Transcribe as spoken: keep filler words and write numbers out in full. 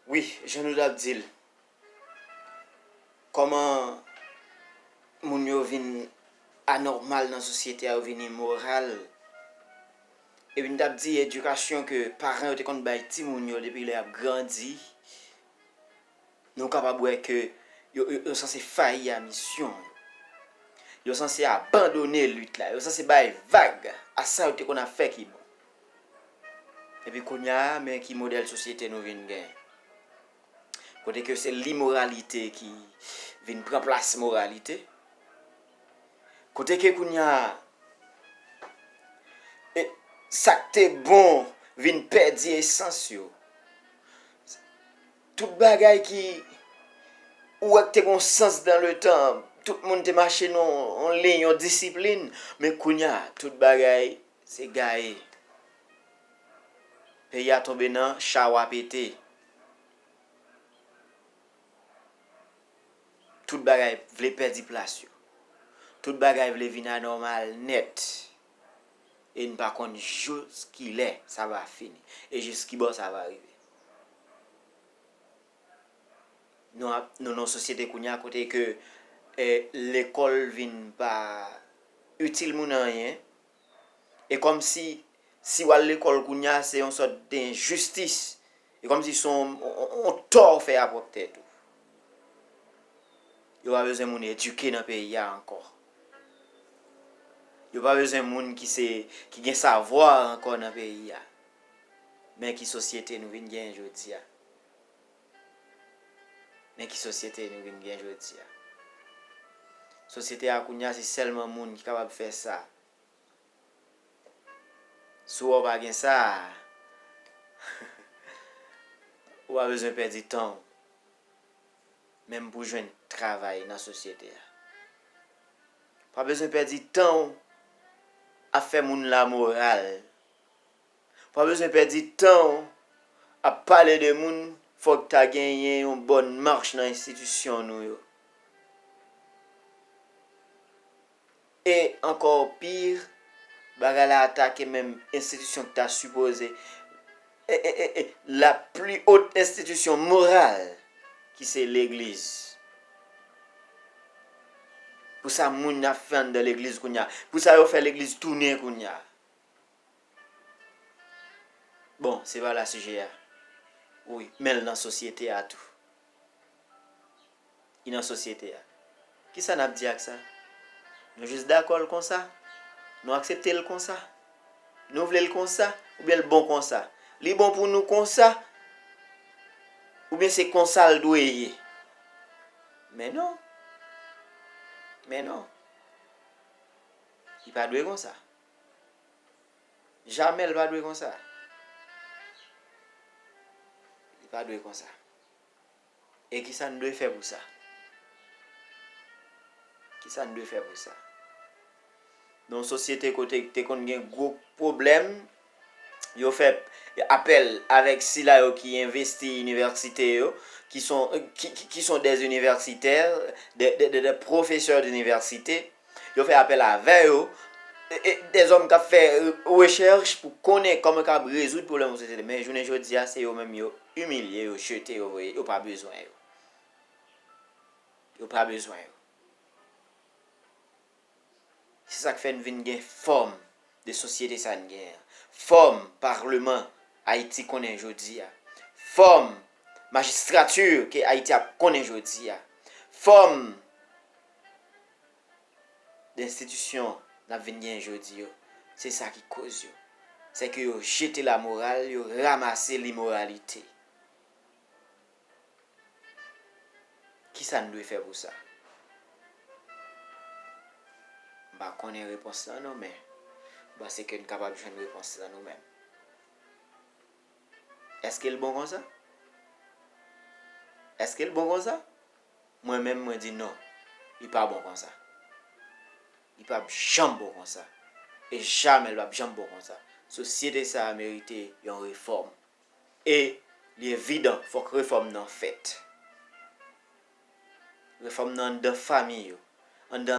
Wi, jan nou t ap di l, kòman moun yo vin anòmal nan sosyete a, yo vin imoral. Epi n t ap di edikasyon ke paran yo te konn bay timoun yo depi lè y ap grandi, nou kapab wè ke yo, yo, yo sanse fayi a misyon yo. Yo sanse abandone lit la. Yo sanse bay vag a sa yo te konn ap fè ki bon. Epi kounye a, men ki modèl sosyete nou vin genyen. Kote ke se limoralite ki vin pran plas moralite. Kote ke kounye a, e, sa k te bon vin pèdi esans yo. Tout bagay ki ou wè k te gon sans dan le tan, tout moun te mache nan yon liy, yon disiplin, men kounye a, tout bagay se gaye. Peyi a tonbe nan chawa pete. Tout bagay vle pèdi plas yo. Tout bagay vle vin anòmal nèt. E n pa konn jiskilè sa va fini. E jis ki bò sa va rive. Nou ap, nou nan yon sosyete kounye a kote ke, eh, lekòl vin pa itil moun anyen. E kòmsi, si w al lekòl kounye a, se yon sòt de enjistis. E kòmsi se yon, yon, yon tò w fè a pwòp tèt ou. Yo pa bezwen moun edike nan peyi a ankò. Yo pa bezwen moun ki se, ki gen savwa ankò nan peyi a. Men ki sosyete nou vin genyen jodi a. Men ki sosyete nou vin gen jodi a. Sosyete a kounye a, se sèlman moun ki kapab fè sa. Si w pa gen sa, ou pa bezwen pèdi tan w, menm pou jwenn travay nan sosyete a. Pa bezwen pèdi tan w ap fè moun lamoral. Pa bezwen pèdi tan w ap pale de moun, fòk ta genyen yon bòn mach nan enstitisyon nou yo. E ankò pi, bagay la atake menm enstitisyon ki ta sipoze, e, e, e, e, la pli ot enstitisyon moral, ki se legliz. Pou sa moun ap fè anndan legliz kounye a. Pou sa yo fè legliz tounen kounye a. Bon, se pa la sijè a. Wi, men l nan sosyete a tou. Li nan sosyete a. Kisa n ap di ak sa? Nou jis dakò l konsa? Nou aksepte l konsa? Nou vle l konsa? Oubyen l bon konsa? Li bon pou nou konsa? Oubyen se konsa l dwe ye? Men non. Men non. Li pa dwe konsa. Jamè l pa dwe konsa. Li pa dwe konsa. E kisa n dwe fè pou sa? Kisa n dwe fè pou sa? Nan yon sosyete kote te konn gen gwo pwoblèm, yo fè apèl avèk sila yo ki envesti inivèsite yo, ki son, ki, ki, ki son des universitaires, des, des, des, des professeurs d'université. Yo fè apèl avè yo, e, e, dèzòm k ap fè, e, rechèch pou konnen kòman yo kab rezoud pwoblèm yon sosyete. Men jounen jodi a, se yo menm yo imilye, yo jete, yo voye, yo pa bezwen yo. Yo pa bezwen yo. Se sa k fè n vin gen fòm de sosyete sa n genyen an. Fòm palman Ayiti konnen jodi a. Fòm majistrati ke Ayiti ap konnen jodi a. Fòm de enstitisyon n ap vin genyen jodi yo, se sa ki koz yo. Se ke yo jete lamoral, yo ranmase limoralite. Kisa n dwe fè pou sa? M pa konnen repons lan non, men m panse ke n kapab jwenn repons lan nou menm. Èske l bon konsa? Èske l bon konsa? Mwen menm, mwen di non, li pa bon konsa. Li p ap janm bon konsa. E jamè l p ap janm bon konsa. Sosyete sa a merite yon refòm. E li evidan, fòk refòm nan fèt. Refòm nan anndan fanmi yo, anndan